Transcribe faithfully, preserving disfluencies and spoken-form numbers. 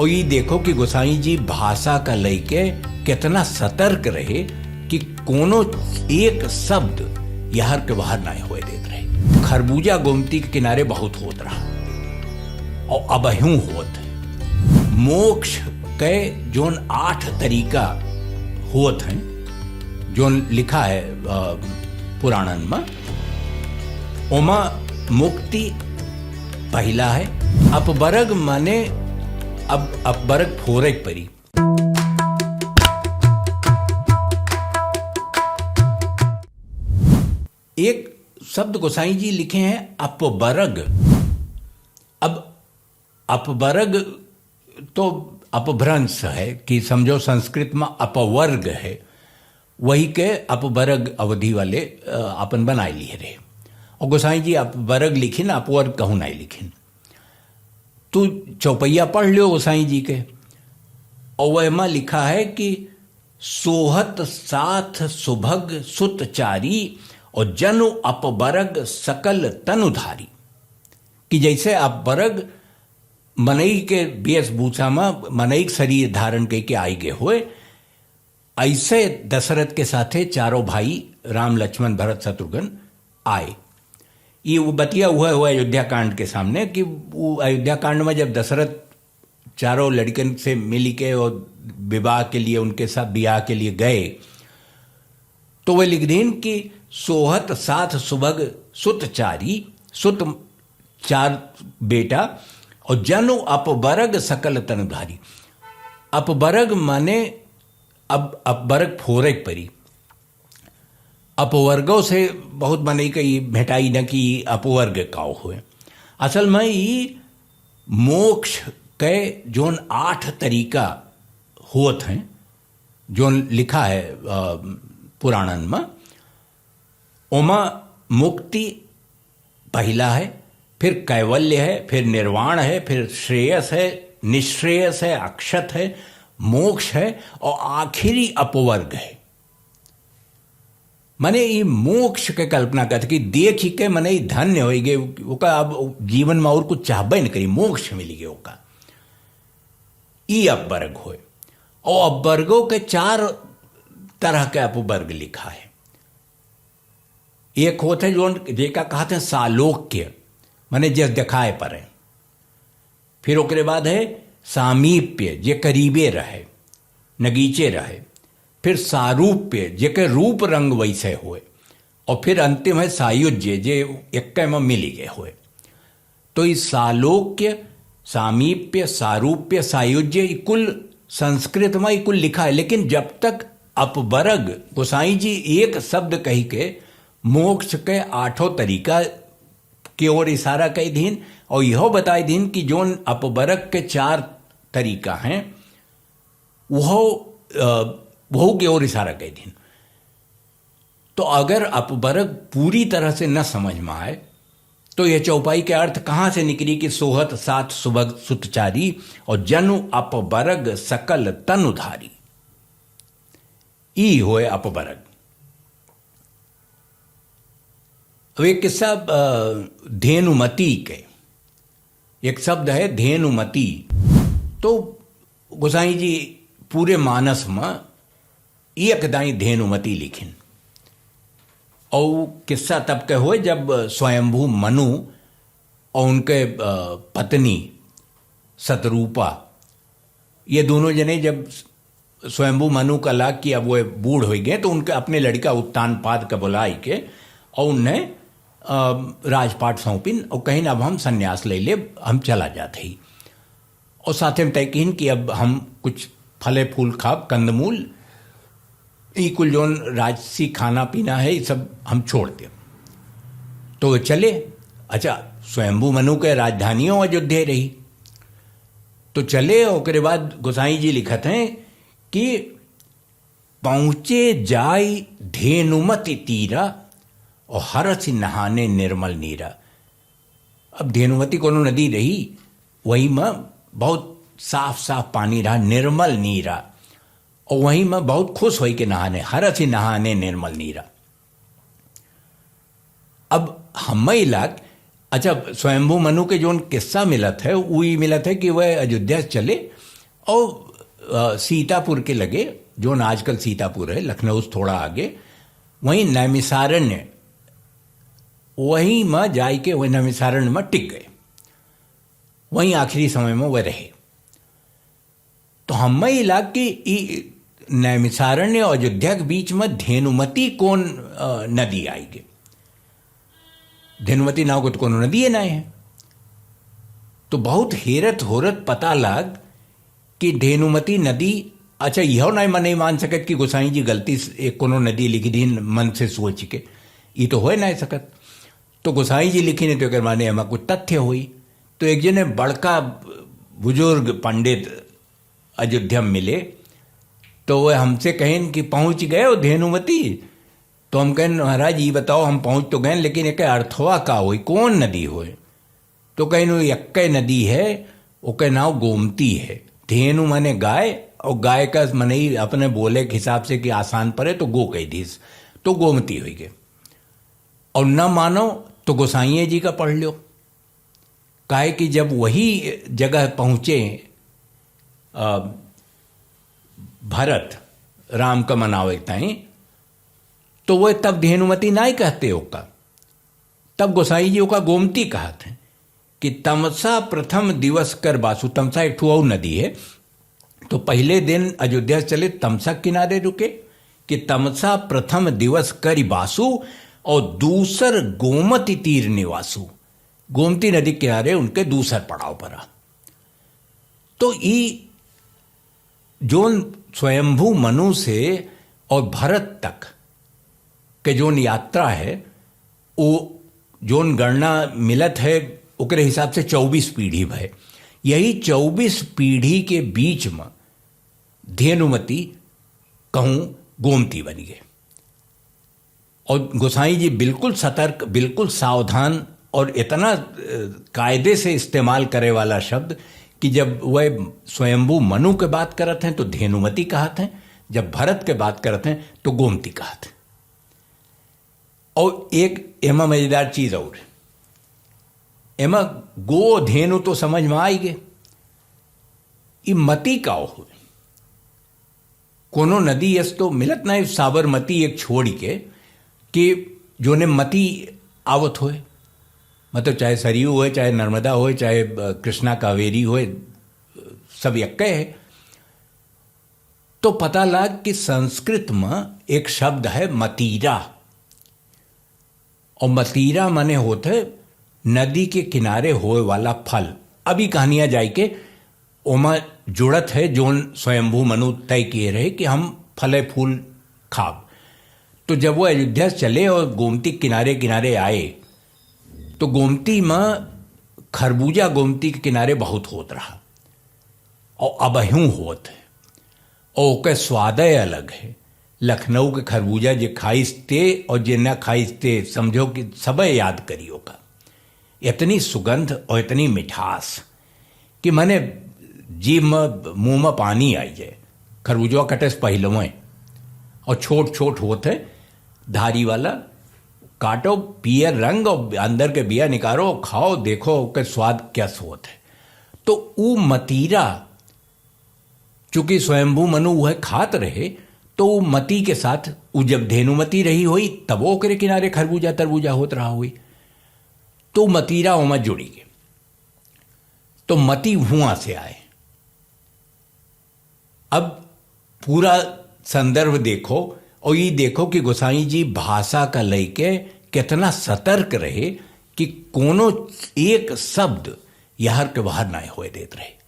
तो ई देखो कि गोसाई जी भाषा का लइके कितना सतर्क रहे कि कोनो एक शब्द यहर के बाहर नाहीं होए देत रहे। खरबूजा गोमती के किनारे बहुत होत रहा और अबहियों होत है। मोक्ष के जोन आठ तरीका होत हैं, जोन लिखा है, अ, पुराणन में, ओमा मुक्ति पहिला है। अपबरग माने अब अपबरग फोरे के परी। एक शब्द गोसाई जी लिखे हैं अपबरग। अब अपबरग तो अपभ्रंश है कि समझो संस्कृत में अपवर्ग है, वही के अपबरग अवधी वाले, अ, आपन बनाए लिए रहे। और गोसाई जी अपबरग लिखिन, अपवर्ग कहूँ नाहीं लिखिन। तू चौपैया पढ़ लियो गोसाई जी के, और वह में लिखा है कि सोहत साथ सुभग सुत चारी, और जनु अपबरग सकल तनु धारी। कि जैसे अपबरग मनई के वेशभूषा में मनई के शरीर धारण कइके आई गए होए, ऐसे दशरथ के साथे चारों भाई राम, लक्ष्मण, भरत, शत्रुघ्न आए। ये वो बतिया हुआ हुआ अयोध्या कांड के सामने कि वो अयोध्या कांड में जब दशरथ चारों लड़कन से मिल के और विवाह के लिए, उनके साथ ब्याह के लिए गए, तो वे लिख दीन कि सोहत साथ सुभग सुत चारी, सुत चार बेटा, और जनु अपबरग सकल तनु धारी। अपबरग माने अब अपबरग फोरे के परी। अपवर्गों से बहुत मनई के ई भेटाई न कि अपवर्ग काव होए। असल में ई मोक्ष के जोन आठ तरीका होत हैं, जोन लिखा है, अ, पुराणन में, ओमा मुक्ति पहिला है, फिर कैवल्य है, फिर निर्वाण है, फिर श्रेयस है, निश्रेयस है, अक्षत है, मोक्ष है और आखिरी अपवर्ग है। माने ई मोक्ष के कल्पना करत कि देखि के मने ई धन्य होइ गए, ओका अब जीवन में और कुछ चाहबे न करी, मोक्ष मिल गए ओका। ई अपवर्ग होए। और अपवर्गों के चार तरह के अपवर्ग लिखा है। एक होत है जोन जेका कहत हैं सालोक्य, माने जस देखाए परे। फिर ओकरे बाद है सामीप्य, जे करीबे रहे, नगीचे रहे। फिर सारूप्य, जेके रूप रंग वैसे होए। और फिर अंतिम है सायुज्य, जे एक्के में मिली गए होए। तो ई सालोक्य, सामीप्य, सारूप्य, सायुज्य, ई कुल संस्कृत में ई कुल लिखा है, लेकिन जब तक अपवर्ग गोसाई जी एक शब्द कही के मोक्ष के आठों तरीका के ओर इशारा कई दीन और यह बताई दीन कि जोन अपवर्ग के चार तरीका हैं, वह, अ, वहू के ओर इशारा कई दीन। तो अगर अपवर्ग पूरी तरह से न समझ में आए, तो यह चौपाई के अर्थ कहाँ से निकली कि सोहत साथ सुभग सुतचारी और जनु अपवर्ग सकल तनुधारी? ई होए अपवर्ग। अब एक किस्सा, अ, धेनुमती के, एक शब्द है धेनुमती। तो गोसाई जी पूरे मानस में एक दाई धेनुमती लिखिन। और किस्सा तब के होए जब स्वयंभू मनु और उनके, अ, पत्नी सतरूपा, ये दोनों जने जब स्वयंभू मनु का लाग कि अब वो बूढ़ हो गए, तो उनके अपने लड़का उत्तानपाद का बुलाई के और उन्हें, अ, राजपाट सौंपिन और कहिन, "अब हम संन्यास ले लेब, हम चला जात ही।" और साथे में तय किहिन कि अब हम कुछ फले फूल खाब, कंदमूल, ई कुल जौन राजसी खाना पीना है, ई सब हम छोड़ देब। तो वो चले। अच्छा, स्वयंभू मनु के राजधानियों अयोध्या रही, तो चले। ओकरे बाद गोसाई जी लिखत हैं कि पहुँचे जाई धेनुमति तीरा, और हरसि नहाने निर्मल नीरा। अब धेनुमती कोनो नदी रही, वही में बहुत साफ साफ पानी रहा, निर्मल नीरा, और वही में बहुत खुश होई के नहाने, हरसि नहाने निर्मल नीरा। अब हमें लाग, अच्छा, स्वयंभू मनु के जोन किस्सा मिलत है, वो ई मिलत है कि वह अयोध्या चले और, अ, सीतापुर के लगे, जोन आजकल सीतापुर है, लखनऊ से थोड़ा आगे, वहीं नैमिषारण्य, वहीं में जाए के वहीं नैमिषारण्य में टिक गए। वहीं आखिरी समय में वह रहे। तो हमें ई लाग कि ई नैमिषारण्य और अयोध्या के बीच में धेनुमती कौन, अ, नदी आइगे? धेनुमती नाव को तो कोनो नदी है ना है। तो बहुत हेरत होरत पता लाग कि धेनुमती नदी, अच्छा, इहो नहीं, मैं नहीं मान सकत कि गोसाई जी गलती से एक कोनो नदी लिख दीन मन से सोच के, ई तो होए नहीं सकत। तो गोसाई जी लिखी नहीं तो एकर माने एमा कुछ तथ्य होई। तो एक जने बड़का बुजुर्ग पंडित अयोध्या में मिले, तो वह हमसे कहेन कि पहुँच गए हो धेनुमती? तो हम कहेन, "महाराज, ई बताओ, हम पहुँच तो गए, लेकिन एके अर्थवा का होई, कौन नदी होए?" तो कहेन, "वो एक्के नदी है, ओके नाव गोमती है।" धेनु माने गाय, और गाय का मनई अपने बोले के हिसाब से कि आसान पड़े तो गो कह दीस, तो गोमती होई गए। और न मानो तो गोसाइये जी का पढ़ लो, काहे कि जब वही जगह पहुँचे, अ, भरत राम का मनावे ताई, तो वह तब धेनुमती नाई कहते ओका, तब गोसाई जी ओका गोमती कहत हैं कि तमसा प्रथम दिवस कर बासु। तमसा एक ठो और नदी है, तो पहले दिन अयोध्या से चले तमसा किनारे रुके कि तमसा प्रथम दिवस करि बासु और दूसर गोमती तीर निवासु। गोमती नदी किनारे उनके दूसर पड़ाव पड़ा। तो ई जोन स्वयंभू मनु से और भरत तक के जोन यात्रा है, वो जोन गणना मिलत है, ओकरे हिसाब से चउबीस पीढ़ी भय। यही चउबीस पीढ़ी के बीच में धेनुमती कहूँ गोमती बन गए। और गोसाई जी बिल्कुल सतर्क, बिल्कुल सावधान और इतना, अ, कायदे से इस्तेमाल करे वाला शब्द कि जब वह स्वयंभू मनु के बात करत हैं तो धेनुमती कहत हैं, जब भरत के बात करत हैं तो गोमती कहत हैं। और एक एमा मजेदार चीज और, एमा गो धेनु तो समझ में आई गए, ई मती का हो? कोनो नदी यस तो मिलत नहीं, साबरमती एक छोड़ के, कि जोने मती आवत होए, मतलब चाहे सरयू होए, चाहे नर्मदा होए, चाहे, अ, कृष्णा कावेरी होए, सब यक्के है। तो पता लाग कि संस्कृत में एक शब्द है मतीरा, और मतीरा माने होत है नदी के किनारे होए वाला फल। अभी कहानियाँ जाए के ओमा जुड़त है, जोन स्वयंभू मनु तय किए रहे कि हम फले फूल खाब। तो जब वो अयोध्या से चले और गोमती किनारे किनारे आए, तो गोमती में खरबूजा गोमती के किनारे बहुत होत रहा, और अबहूँ होत है, और ओकर स्वादे अलग है। लखनऊ के खरबूजा जे खाइस ते और जे न खाइस ते, समझो कि सबे याद करी ओका। इतनी सुगंध और इतनी मिठास कि मने जीभ में, मुंह में पानी आई जाए। खरबूजवा कटे से पहिलवें, और छोट छोट होत है, धारी वाला, काटो, पियर रंग, और अंदर के बिया निकालो, खाओ, देखो ओके स्वाद क्या होत है। तो ऊ मतीरा, चूंकि स्वयंभू मनु वह खात रहे, तो ऊ मती के साथ, ऊ जब धेनुमती रही होई, तब ओकरे किनारे खरबूजा तरबूजा होत रहा होई, तो मतीरा ओमा जुड़ी गए। तो मती हुआ से आए। अब पूरा संदर्भ देखो और ये देखो कि गोसाई जी भाषा का लेके कितना सतर्क रहे कि कोनो एक शब्द यहर के बाहर ना होए देत रहे।